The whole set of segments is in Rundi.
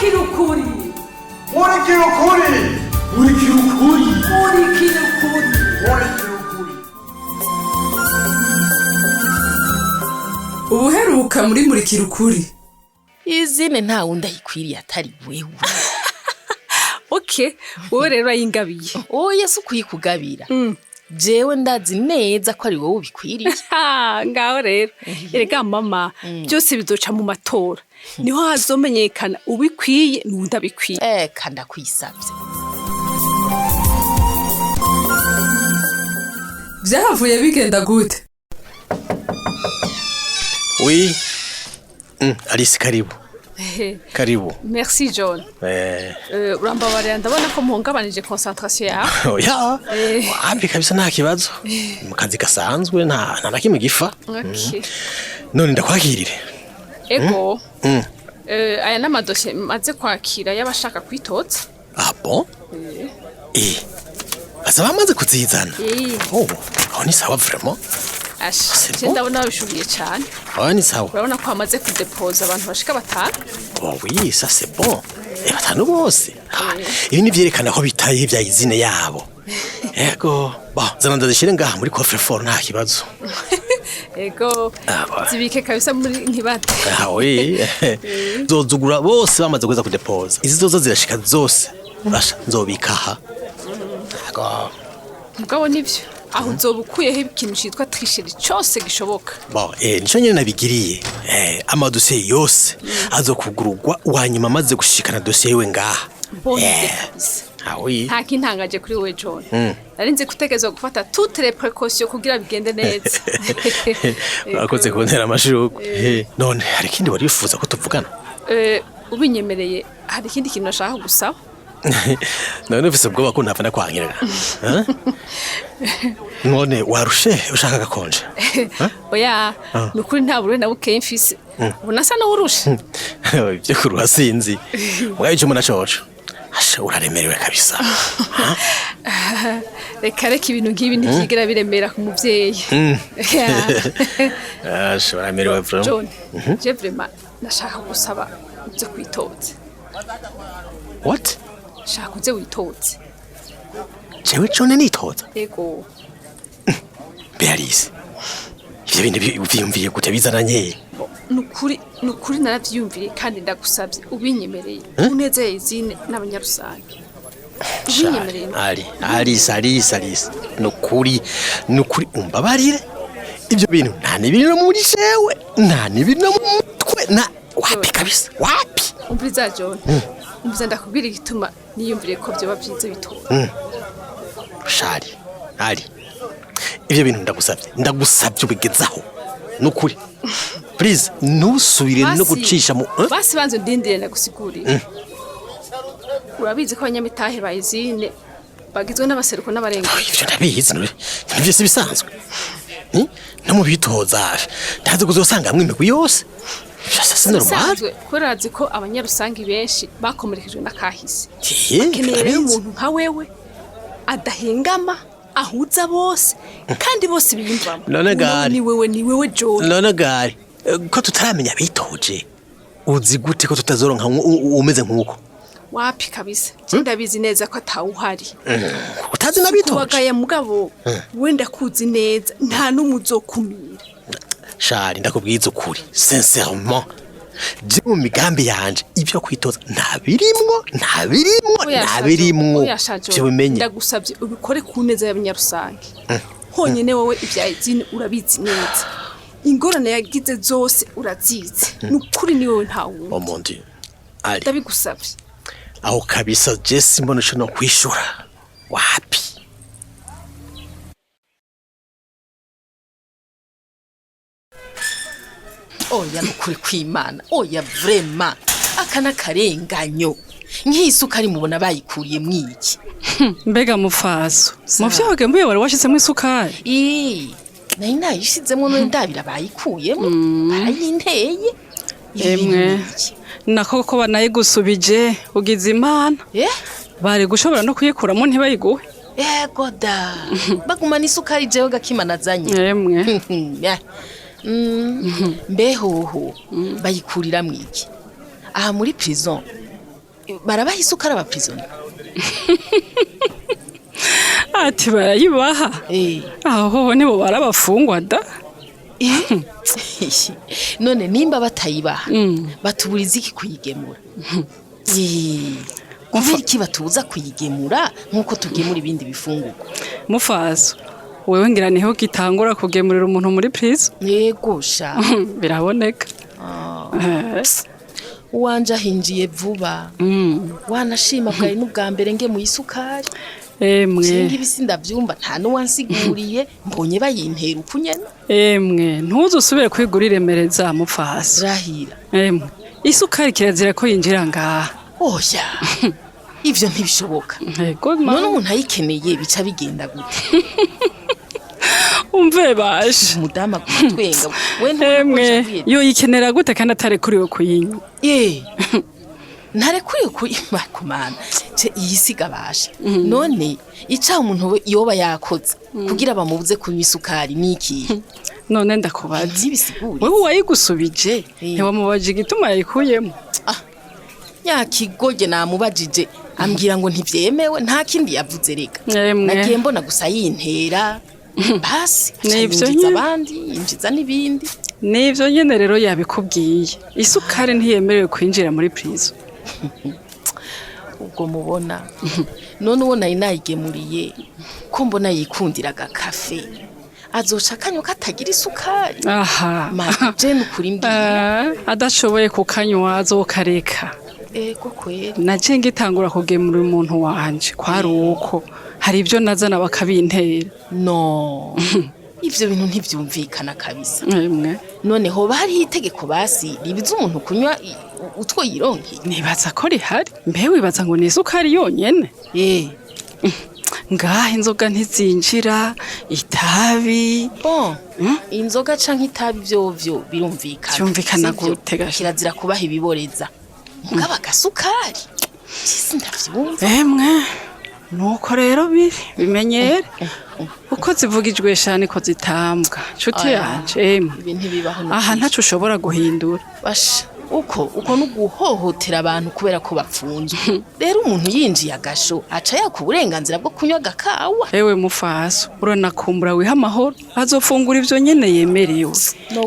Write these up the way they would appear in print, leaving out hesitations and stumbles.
Murikira ukuri. Murikira ukuri. Murikira ukuri. Murikira ukuri. Murikira ukuri. Ubuheruka muri Murikira ukuri. Izine nta wundi ayikwiriye atari wewe. Okay, wowe rero ayingabiye. Oya, si ukuyikugabira, jewe ndazi neza ko ari wowe ubikwiriye. Ha, ngaho rero erega mama, byose bizoca mu matora, niho hazomenyekana ubikwiye n'uwundi abikwiye. Eka, ndakwisabye. Vyahavuye bigenda gute? Oui. Alice, karibu. Karibu. Merci, John. Urambabarira, ndabona ko muhungabanije concentration yawe. Oya. Wapi kabisa, nta kibazo. Mu kazi gasanzwe nta na kimwe gifa. Okay. None ndakwakirire. Ego. Aya ni amadosiye maze kwakira y'abashaka kwitoza. Ah bon? Eh. Baza bamaze kuzizana. Oh, aho ni sawa vraiment. Asha, C'est je bon? ndabona babishubiye cyane. Aho ni sawa. Urabona ko hamaze kudepoza abantu bashika batanu. Oh oui, ça c'est bon. Eh, batanu bose. Ah, ibi ni vyerekana ko bitaye ivya izine yabo. Ego. Bon, zana ndazishire ngaha muri coffre fort, nta kibazo. Ego. Ah, bon. Zibike kabisa muri ntibate. Ah oui. Zozugura bose bamaze kuza kudepoza. Izi zozo zirashika zose. Basha nzobika aha. Ego. Mugabo nivyo, aho uzoba ukuyeho ikintu citwa tricherie cyose gishoboka. Bon, nico nyene nabigiriye. Amadosiye yose azokugururwa uwanyuma amaze gushikana dosiye yiwe ngaha. Bonne idée kabisa. Ah oui. Nta kintangaje kuri wowe, John. Nari nzi gutegerezwa gufata toutes les précautions kugira bigende neza. Urakoze kuntera amashurwe. None hari ikindi wari wifuza ko tuvugana? Ubinyemereye, hari ikindi kintu nashaka gusaba. None ufise ubwoba ko ntapfa ndakwangirira? Eh? None warushe, ushaka gakonje? Oya, ni ukuri nta burure na bukeye mfise. Ubu nasa n'uwurushe. Ibyo kuruha sinzi. Mugabo ico mbona coco, asha, uraremerewe kabisa. Reka reka, ibintu nk'ibi ntivyigera biremera ku muvyeyi. Asha, uraremerewe vraiment. John, je vraiment nashaka gusaba uze kwitoza. What? Shaka uze witoze. Jewe John nitoza? Ego. Beatrice, ivyo bintu vyiyumviye gute, bizananye? Nukuri, nukuri naravyiyumviriye kandi ndagusabye ubinyemereye unezeye izine n'abanyarusange, ubinyemereye. Ali, Alice, Alice, Alice, nukuri, nukuri umbabarire, ibyo bintu nta n'ibiri no muri jewe, nta n'ibiri no mu mutwe, na wapi kabisa, wapi. Umviriza John, umviriza ndakubwira igituma niyumviriye ko vyoba vyiza bitora. Shari Ali, ibyo bintu ndagusabye, ndagusabye ubigezaho, nukuri, please, ntusubire no gucisha mu eh? Basi banze ndindire ndagusigurire. Urabizi ko abanyamitahe ba izine bagizwe n'abaseruko n'abarenga. Oh, ivyo ndabizi, none nivyo si bisanzwe? No mu bitoza ndazi kuzosanga hamwe imigwi yose. Ça c'est normal. Bisanzwe kubera azi ko abanyarusangi benshi bakomerekejwe n'akahise. Keneye rero Ndabizi. umuntu nka wewe adahengama, ahuza bose kandi bose biyumvamo. None Uwo gari. ni wewe, ni wewe John. None gari, ko tutaramenya abitoje, uzi gute ko tutazoronka umeze nk'uko? Wapi kabisa, je ndabizi neza ko atawuhari. Utazi n'abitoje? Kubagaya, mugabo wenda kuzi neza, nta n'umwe uzokumira. Shari, ndakubwiza ukuri, sincèrement, je mu migambi yanje ibyo kwitoza nta birimwo, nta birimwo, nta birimwo. Oya sha John, Ivyo bimenye. ndagusabye ubikore ku neza y'abanyarusange honyine. Wowe ibya izini urabizi neza, ingorane yagize zose urazizi. Ni ukuri ni wowe, nta wundi. Oh mon Dieu, Ali. Ndabigusabye. Aho kabisa je simbona ico no kwishura, wapi. Oya, nukuri kw'Imana, oya vraiment, aka n'akarenganyo. Nk'isukari mubona bayikuriye mwiki? Mbega mufaso, mu vyo wagembuye wari washizemo isukari? Ii, nari nayishizemo, none ndabira bayikuyemo, barayinteye. Ibi bintu Emwe. ni iki? Nako ko banayigusubije, ugize Imana. Bari gushobora no kuyikuramo ntibayiguhe. Ego da, bagumana isukari jewe gakima nazanye. Emwe. Mbehoho bayikurira mwiki aha muri prison? Barabaha isukari aba prisonniers? Ati barayibaha? Aho nibo barabafungwa da. None nimba batayibaha, batuburiza iki kuyigemura? Kubera iki batubuza kuyigemura nk'uko tugemura ibindi bifungurwa? Mufaso, wewe ngira niho gitangura kugemurira umuntu muri prison. Yego sha. Biraboneka. Uwanje ahinjiye vuba, wanashima bwari n'ubwa mbere ngemuye isukari. Emwe. Singa ibisi ndavyumva, nta n'uwansiguriye, mbonye bayintera uku nyene. Emwe, ntuzusubire kwigura iremereza, mufaso. Rahira. Emwe, isukari kirazira ko yinjira ngaha. Oya, ivyo ntibishoboka. Ego. None umuntu ayikeneye bica bigenda gute? Umve bashe. Umudamu aguma twenga we. Emwe, yoyikenera gute kandi atarekuriwe kuyinywa? Ntarekuriwe kuyima kumana ce iyi siga basha. None icaha umuntu we yoba yakoze kugira bamubuze kunywa isukari niki? None ndakubaza. Ntibisigure. Wewe wayigusubije, ntiwamubaje igituma yayikuyemo? Nyakigoge, namubajije ambwira ngo ntivyemewe, nta kindi yavuze reka. Emwe. Nagiye mbona gusa yintera basi aca Nivyo yinjiza nyene. abandi, yinjiza n'ibindi. Nivyo nyene rero yabikubwiye, isukari ntiyemerewe kwinjira muri prison. Ubwo mubona none uwo nari nayigemuriye, ko mbona yikundira agakafe, azoca akanywa katagira isukari? Aha. Ma je nukuri mbwira. Adashoboye kukanywa azokareka. Ego kweri. Naje ngitangura kugemura umuntu wanje kwari uko hari ibyo nazana bakabintera. No ivyo bintu ntivyumvikana kabisa. Emwe. None hoba hariho itegeko basi ribiza umuntu kunywa utwo yironkeye? Nibaza ko rihari. Mbe wibaza ngo ni isukari yonyene? Ngaha inzoga ntizinjira, itabi. Bon, inzoga canke itabi vyovyo birumvikana. Vyumvikana Sivyo? gute gasha? Kirazira kubaha ibiboreza, mugabo agasukari sisi ndavyumva. Emwe, nuko rero biri, bimenyere uko zivugijwe shani ko zitambwa, nshuti Oya. yanje. Emwe, Ibi ntibibaho aha n'ukuri. ntaco ushobora guhindura. Basha, uko no guhohotera abantu kubera ko bapfunzwe. Rero umuntu yinjiye agasho aca yaka uburenganzira bwo kunywa agakawa? Ewe mufaso, uranakumbura wiha amahoro, azofungura ivyo nyene yemerewe.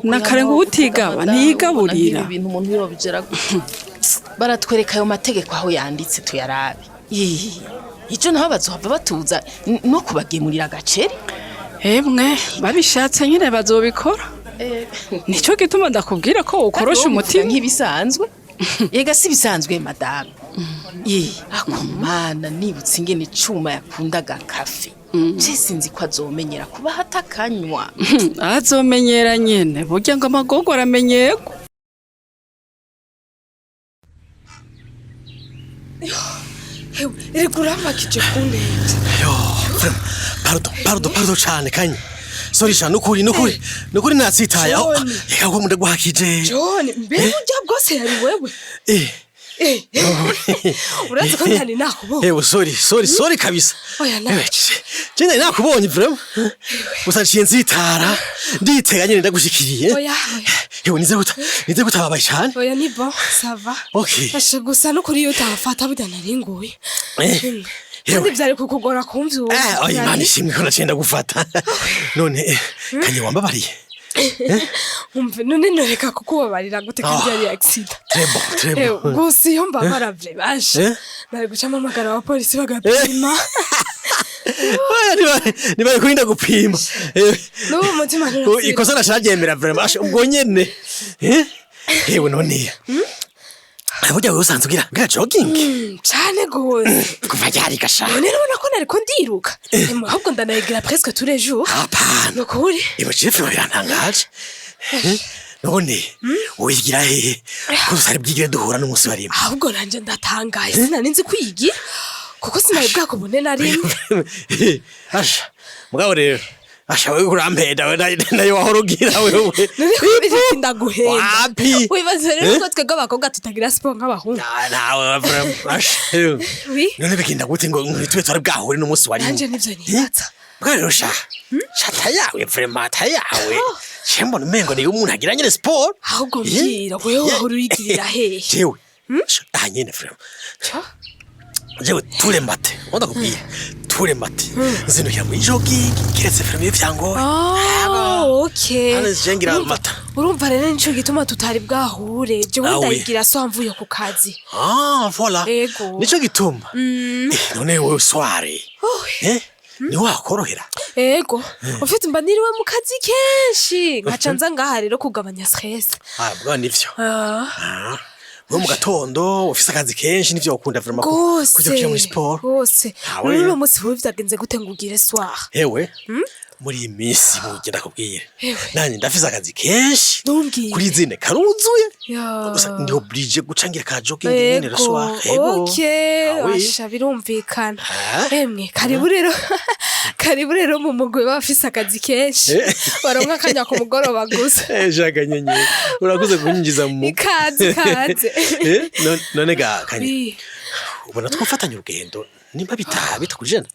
Nakare ngo utigaba ntiyigaburira. Nk'ibi bintu umuntu yobigera gute? Baratwereka ayo mategeko aho yanditse tuyarabe. Ih, ico naho bazohava batuza no kubagemurira agaceri. Emwe, babishatse nyene bazobikora. Nico gituma ndakubwira ko ukorosha umutima. Nk'ibisanzwe yega, si bisanzwe madame. Ye akomana, nibutse ingene icuma yakundaga kafe, je sinzi ko azomenyera kuba hatakanywa. Azomenyera nyene, burya ngo amagogo aramenyerwa. Hewe, erega urambakije kuntebya. Yo, vraiment, pardon, pardon, pardon cyane kanye. Sorry sha, nukuri, nukuri. Nukuri natsitaye. Aho John. reka ko ndaguhakije. John, mbe burya bwose yari wewe? Eh. Urazi ko ntari nakubonye. Ewe, sorry, sorry, sorry kabisa. Oya, Ewe, je nari nakubonye vraiment. Gusa nciye nzitara. Nditega nyene ndagushikiriye. Oya, oya. Ewe, nize gutababaye cyane. Oya, ni bon, ça va. Okay. Asha, gusa nukuri iyo utahafata burya naringuye. Eh. Kandi vyari kukugora kumvyura. Eh, oya, Imana ishimwe ko naciye ndagufata. None kanye wambabariye. Umve, none noreka kukubabarira gute kandi Ah. yari accident? Très bon, très bon. Gusa iyo mbabara vre basha. Eh? Nari guca mpamagara abapolisi bagapima. Oya, niba kurinda gupima. N'ubu umutima nturasubira. Ikosa nasharyemera vraiment. Asha, ubwo nyene. Eh? Ewe none. Burya wewe usanzwe ugira jogging? Cane gose. Kuva ryari gasha? None urabona ko nariko ndiruka. Emwe, ahubwo ndanayigira presque tous les jours. Hapana. Nukuri. Ibo chef birantangaje. Eh? None wigira hehe? Ko tutari bwigire duhura n'umunsi wa rimwe. Ahubwo nanje ndatangaye, sinari nzi kwiyigira kuko sinari bwakubone na rimwe. Asha, mugabo rero asha, wewe urampenda we, nayo wahora ugira wewe. None kubera iki ndaguhenda? Wapi? Wibaza rero Eh? ko twebwe abakobwa tutagira siporo nk'abahungu? Ah, nawe vraiment asha. Oui. None bigenda gute ngo tube twari bwahure n'umunsi wa rimwe? Nanje nivyo nibaza. Mugabo rero sha, shata yawe vraiment, ta yawe. Che mbona umengo ni umuntu agira nyene sport. Ahubwo Eh? mbwira, wewe wahora uyigirira hehe? Jewe. Aha nyene vraiment. Jewe turembate, ndakubwiye. Turembate. Zinukira muri jogging, kiretse vraiment iyo vyangoye. Ah, okay. Hano zingira amata. Urumva rero nico gituma tutari bwahure. Jewe Ah, oui. ndayigira so mvuye ku kazi. Ah, voilà. Ego. Nico gituma. None wewe soirée. Eh? Ni wakorohera. Ego. Ufite mba niriwe mu kazi kenshi. Nkaca nza ngaha rero kugabanya stress. Ah, bwa nivyo. Ah. Ah. Wewe mu gatondo ufise akazi kenshi nivyo ukunda vraiment Gose. kuja kuja muri sport. Gose. Ah, oui. None uno munsi wewe vyagenze gute ngo ugire soir? Hewe. Muri iyi minsi mugenda kubwira. Hewe. Nanje ndafise akazi kenshi. Ntumbwire. Kuri zine karuzuye. Ya. Gusa ndi obligé guca ngira ka jogging nyene le soir. Ego. Okay. Ah, oui. Asha birumvikana. Ah. Emwe karibu rero. Karibu rero mu mugwi bafise akazi kenshi. Baronka akanya ku mugoroba gusa. Eh, Jacques nyenye. Urakoze kunyinjiza mu mugwi. Ikaze ikaze. Eh, none ga kanye. Oui. Ubona twafatanya urugendo nimba bitaha bitakujena.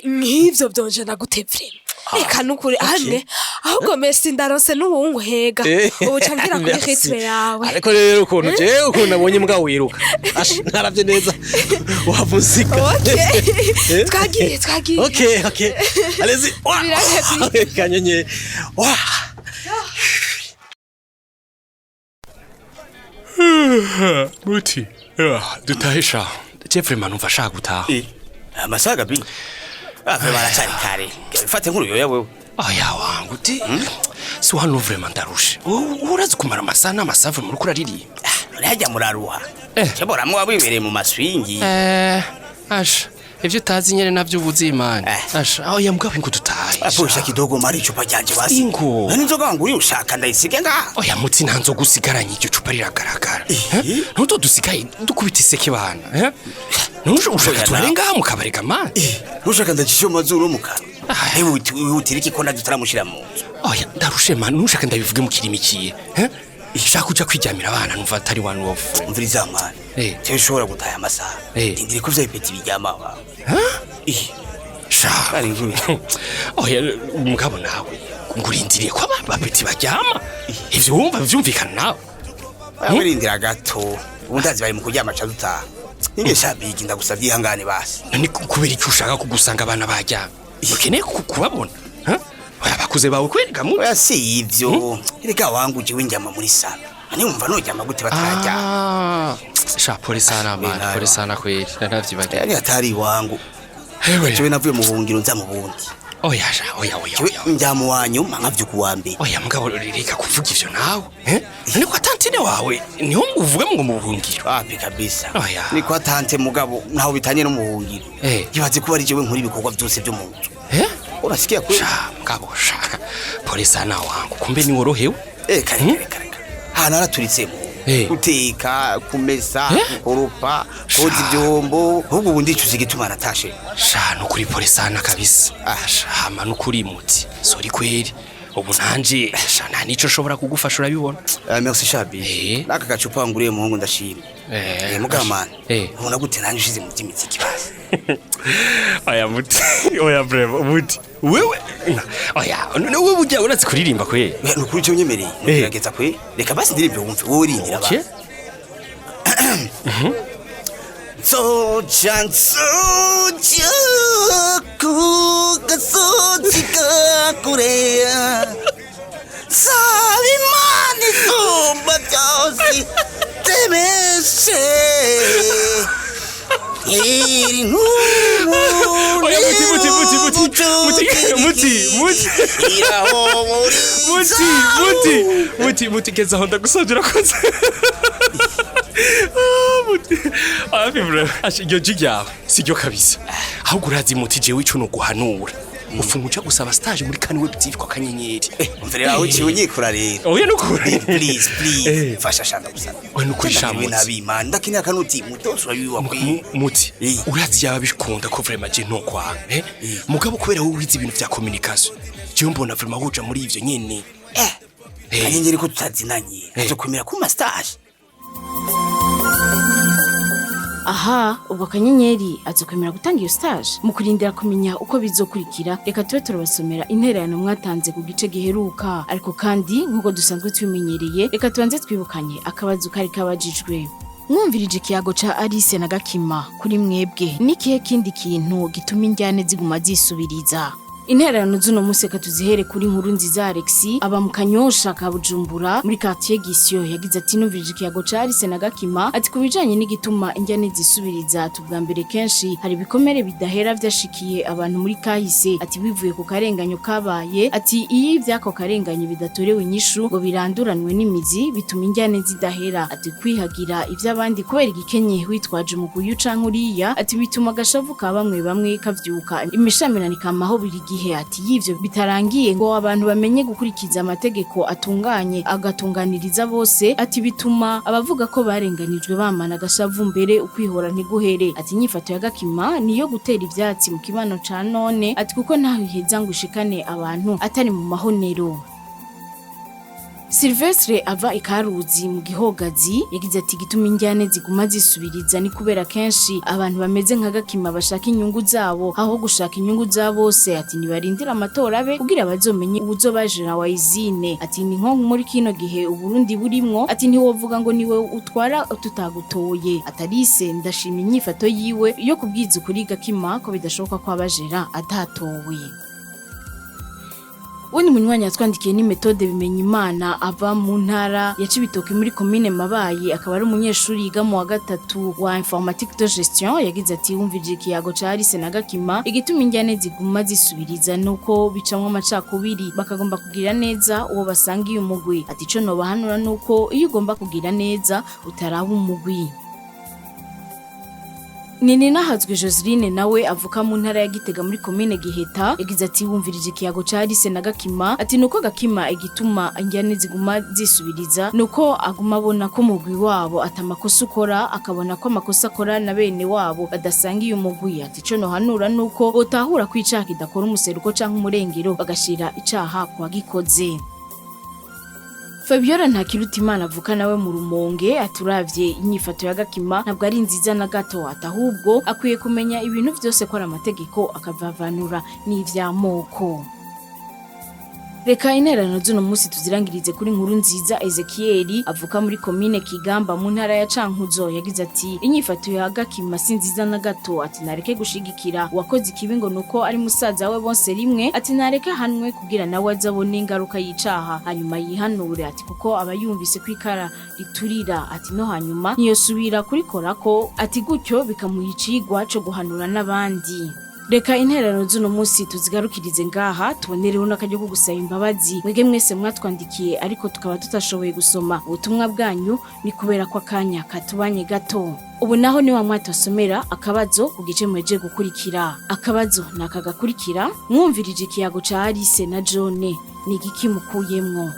Nk'ivyo vyonje nagute vraiment. Reka nukuri ane ahubwo merci ndaronse n'uwunguhega ubu ca ngira kuri Merci. rythme yawe. Ariko rero ukuntu jewe ukuntu nabonye mbwa wiruka. Ash, naravye neza. Wavuzika. Okay. Twagiye twagiye. Okay, okay. Allez-y. Wa. Biraheze. Kanyenye. Wa. Muti, dutahe sha. Jeffrey numva ashaka gutaha. Amasaha gabi ave baracari kare, fate nk'uruyoya wewe. Aya wangu ti. Si hano vraiment ndarushe. Urazi kumara amasaha n'amasaha vraiment uriko uraririmba. None hajya muraruha? Eh. Shobora muba wibereye mu maswingi. Eh, asha. Ivyo utazi nyene navyo ubuzi imana. Eh. Asha, aho yambwa ngo dutahe. Apusha kidogo mari icupa ryanje basi. Ingo. None inzoga wanguriye ushaka ndayisige ngaha? Oya mutsi nta nzoga usigaranye, iryo cupa riragaragara. Eh? Ntuzo dusigaye dukubita iseke bana. Eh? Nuje ushaka Oya, turare na- ngaha mu kabari gamana. Ntushaka ndacisha mu mazuru mu kanwa. Ah. Ewe wihutira iki ko nabyo utaramushira mu nzu? Oya ndarushe man, ntushaka ndabivuge mu kirimi kiye. Eh? Shaka uja kwiryamira abana numva atari one of. Umviriza mwana. Eh. Cyo ushobora gutaha amasaha. Eh. Ndindire ko vya ipeti biryama wawe. Eh. Sha. Ari inkuru. Oya umugabo nawe ngurindiriye ko abapeti baryama. Ivyo wumva vyumvikana nawe. Wirindira gato. Ubu ndazi bari mu kuryama ca dutaha. Ninge shabigi ndagusavye ihangane basi. None kubera icyo ushaka kugusanga abana baryamye? Ukeneye kubabona? Ha? Oya bakuze bawe kwereka mu. Oya si ivyo. Erega wangu jewe njyama muri salo. Ane wumva noryama gute batararyama? Ah, sha pole sana man, Nawe. pole sana kweli. Naravyibagiye. Yari atari iwangu. Hewe. Jewe navuye mu buhungiro nza mu bundi. Oya sha, oya oya Jewe oya. njyama uwa nyuma nkavyuka uwa mbere. Oya mugabo reka kuvuga ivyo nawe. Eh? None kwa tantine wawe niho uvuga ngo mu buhungiro. Wapi kabisa. Oya. Ni kwa tante mugabo ntaho bitanye no mu buhungiro. Eh. Yibaze kuba ari jewe nkora ibikorwa byose byo mu nzu. Eh? Urasikia kweli? Sha mugabo sha. Pole sana wangu. Kumbe ni worohewe. Eh, kare kare kare. Ahantu haraturitse mu. Eh. Guteka, kumesa, Eh? gukoropa, koza ibyombo, ahubwo ubu ndicuza igituma natashe. Sha nukuri pole sana kabisa. Ah. Sha hama nukuri muti. Sorry kweli. Ubu nanje sha nta nico nshobora kugufasha urabibona. Ah, merci Shabi. Eh. Naka gacupa wanguriye muhungu ndashima. Eh, Eh, mugamana. Eh. Ubona gute nanjye ushize mu by'imiziki basi? Oya muti. Oya bravo muti. Wewe oya none wewe ujya urazi kuririmba kweli. Oya, nukuri icyo unyemereye. Eh. Gerageza kwe. Reka basi ndirimbe wumve. Wowe urindira Okay. basi. Soja nsoja ku gasozi ka kureya saba Imana isumba byose temeshe iri nkuru. Oya, muti, muti, muti, muti, muti, muti, muti. Muti muti muti muti geza aho ndagusabye urakoze. Ah, muti hafi bro. Asha iryo ji ryawe si ryo kabisa, ahubwo urazi muti jewe ico no guhanura ufunga uja gusaba stage muri Kani Web TV kwa Kanyenyeri. Umvire aho uciye unyikura rero. Oya nukuri. Please, please. Eh. Fasha shanda gusaba. Oya nukuri sha Ndamerewe muti. nabi imana ndakeneye akanuti mutoso wabiwa kwi. Muti Eh. urazi yaba bikunda ko vraiment je ntokwanga eh mugabo kubera wowe wize ibintu vya communication jewe mbona vraiment woja muri ivyo nyene. Eh. Eh. Kanyenyeri ko tutazinanye. Eh. Azokwemera kuma stage? Aha ubwo Kanyenyeri azokwemera gutanga iyo stage. Mu kurindira kumenya uko bizokurikira, reka tube turabasomera intererano mwatanze ku gice giheruka. Ariko kandi nk'uko dusanzwe tubimenyereye, reka tubanze twibukanye akabazo kari kabajijwe. Mwumvirije ikiyago ca Alice na Gakima, kuri mwebwe n'ikihe kindi kintu gituma injyane ziguma zisubiriza? Intererano z'uno munsi reka tuzihere kuri Nkuru Nziza Alexi, aba mu Kanyosha ka Bujumbura muri quartier Gisyo. Yagize ati: "Numvirije ikiyago ca Alice na Gakima." Ati: "Ku bijanye n'igituma injyane zisubiriza, tubwa mbere kenshi hari ibikomere bidahera vyashikiye abantu muri kahise." Ati: "Bivuye ku karenganyo kabaye." Ati: "Iyo ivyako karenganyo bidatorewe inyishu ngo biranduranwe n'imizi, bituma injyane zidahera." Ati: "Kwihagira ivy'abandi kubera igikenye, witwaje umuguyu canke uriya," ati, "bituma agashavu ka bamwe bamwe kavyuka, imishamirano ikamaho buri gihe." Ati: "Y'ivyo bitarangiye ngo abantu bamenye gukurikiza amategeko atunganye agatunganiriza bose," ati, "bituma abavuga ko barenganijwe bamana agashavu, mbere ukwihora ntiguhere." Ati: "Inyifato ya Gakima niyo gutera ivyatsi mu kibano ca none," ati, "kuko ntaho iheza ngo ishikane abantu atari mu mahonero." Silvestre ava ikaruzi mu Gihogazi yagize ati: "Gituma injyane ziguma zisubiriza ni kubera kenshi abantu bameze nka Gakima bashaka inyungu zabo aho gushaka inyungu za bose." Ati: "Nibarindira amatora abe kugira bazomenye uwuzobajira wa izine." Ati: "Ni nko muri kino gihe Uburundi burimwo," ati, "ntiwovuga ngo niwe utwara tutagutoye." Atarise ndashima inyifato yiwe yo kubwiza ukuri Gakima ko bidashoboka ko abajera atatowe. Uwundi munywanyi yatwandikiye ni Methode Bimenyimana, ava mu ntara ya Cibitoke muri komine Mabayi, akaba ari umunyeshuri yiga mu wa gatatu wa informatique de gestion. Yagize ati: "Wumvije ikiyago ca Alice na Gakima, igituma injyane ziguma zisubiriza nuko bicamwo amacakubiri, bakagomba kugira neza uwo basangiye umugwi." Ati: "Ico nobahanura nuko iyo ugomba kugira neza utaraba umugwi." Nini nahazwe Joseline nawe avuka mu ntara ya Gitega muri komine Giheta yagize ati: "Wumvirije ikiyago ca Alice na Gakima," ati, "nuko Gakima igituma injyane ziguma zisubiriza nuko aguma abona ko umugwi wabo atamakosa ukora, akabona ko amakosa akora na bene wabo badasangiye umugwi." Ati: "Ico nohanura nuko botahura ko icaha kidakora umuseruko canke umurengero, bagashira icaha kwa gikoze." Fabiola Ntakirutimana avuka nawe mu Rumonge aturavye inyifato ya Gakima ntabwo ari nziza na gato, ati ahubwo akwiye kumenya ibintu vyose ko ari amategeko, akavavanura n'ivy'amoko. Reka intererano z'uno munsi tuzirangirize kuri Nkuru Nziza Ezekieli, avuka muri komine Kigamba mu ntara ya Cankuzo. Yagize ati: "Inyifato ya Gakima si nziza na gato." Ati: "Nareke gushigikira uwakoze ikibi ngo nuko ari musaza we bonse rimwe." Ati: "Nareke ahanwe kugira nawe azabone ingaruka y'icaha, hanyuma yihanure." Ati: "Kuko aba yumvise ko ikara riturira." Ati: "No hanyuma ntiyosubira kurikorako." Ati: "Gutyo bikamuha icigwa co guhanura n'abandi." Reka intererano z'uno munsi tuzigarukirize ngaha, tubonereho n'akaryo ko gusaba imbabazi mwege mwese mwatwandikiye ariko tukaba tutashoboye gusoma ubutumwa bwanyu, ni kubera ko akanya katubanye gato. Ubu naho ni wa mwatosomera akabazo ku gice muhejeje gukurikira. Akabazo ni aka gakurikira: mwumvirije ikiyago ca Alice na John, ni igiki mukuyemwo?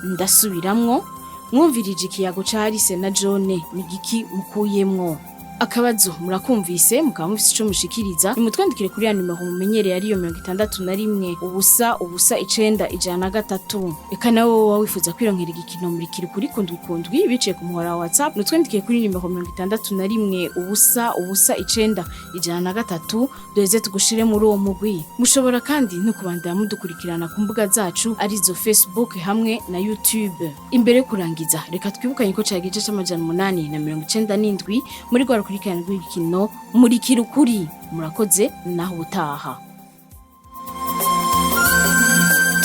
Ndasubiramwo: mwumvirije ikiyago ca Alice na John, ni igiki mukuyemwo? Akabazo murakumvise, mukaba mufise ico mushikiriza, nimutwandikire kuri ya nimero mumenyereye, ariyo 61 0 0 9 103. Eka nawe woba wifuza kwironkera igikino Murikira Ukuri kundwi kundwi biciye ku muhora wa WhatsApp, nutwandikire kuri nimero 61 0 0 9 103, duheze tugushire muri uwo mugwi. Mushobora kandi no kubandanya mudukurikirana ku mbuga zacu, arizo Facebook hamwe na YouTube. Imbere yo kurangiza, reka twibukanye ko cari igice c'897 muri rwa rukurikirane rw'igikino Murikira Ukuri. Murakoze, naho ubutaha.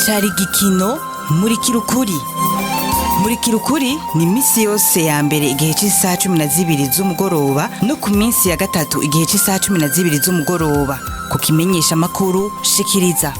Cari igikino Murikira Ukuri. Murikira Ukuri ni iminsi yose ya mbere igihe cy'isaha 12 z'umugoroba no ku minsi ya gatatu igihe cy'isaha 12 z'umugoroba ku kimenyesha amakuru Shikiriza.